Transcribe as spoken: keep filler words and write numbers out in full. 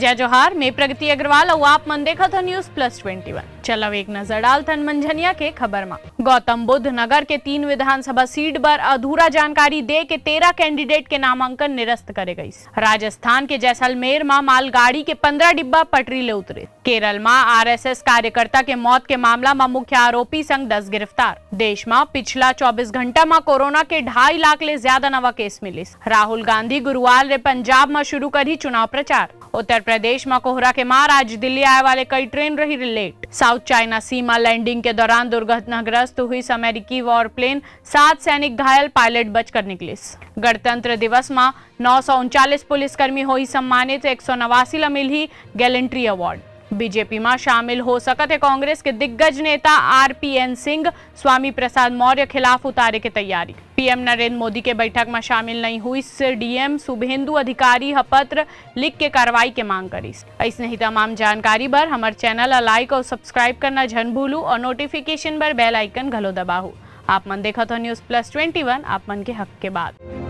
जय जोहार, मैं प्रगति अग्रवाल अउ आप मन देखत हो News Plus Twenty One। चलव एक नजर डालथन मंझनिया के खबर मा। गौतम बुद्ध नगर के तीन विधानसभा सीट बर अधूरा जानकारी दे के तेरह candidate के नामांकन निरस्त करे गइस। राजस्थान के जैसलमेर मा मालगाड़ी के पंद्रह डिब्बा पटरी ले उतरे। केरल मा आरएसएस कार्यकर्ता के मौत के मामला मा मुख्य आरोपी संग दस गिरफ्तार। देश मा पिछला चौबीस घंटा मा कोरोना के ढाई लाख ले ज्यादा नवा केस मिलिस। राहुल गांधी गुरुवार ले पंजाब मा शुरू करही चुनाव प्रचार। उत्तर प्रदेश मा कोहरा के मार, आज दिल्ली आए वाले कई ट्रेन रही लेट। साउथ चाइना सी मा लैंडिंग के दौरान दुर्घटनाग्रस्त हुई अमेरिकी वॉर प्लेन, सात सैनिक घायल, पायलट बचकर निकलिस। गणतंत्र दिवस मा नौ सौ उनचालीस पुलिसकर्मी होही सम्मानित, एक सौ नवासी ला मिलही गैलेंट्री अवार्ड। बीजेपी मा शामिल हो सकत हे कांग्रेस के दिग्गज नेता आरपीएन सिंह, स्वामी प्रसाद मौर्य खिलाफ उतारे के तैयारी। पीएम नरेंद्र मोदी के बैठक मा शामिल नइ हुइस डीएम, शुभेंदु अधिकारी ह पत्र लिख के कार्रवाई के मांग करिस। अइसने ही तमाम जानकारी बर हमर चैनल ला like अउ subscribe करना झन भूलू अउ notification बर bell icon घलो दबाहू। आप मन देखत हो News Plus Twenty One, आप मन के हक के बात।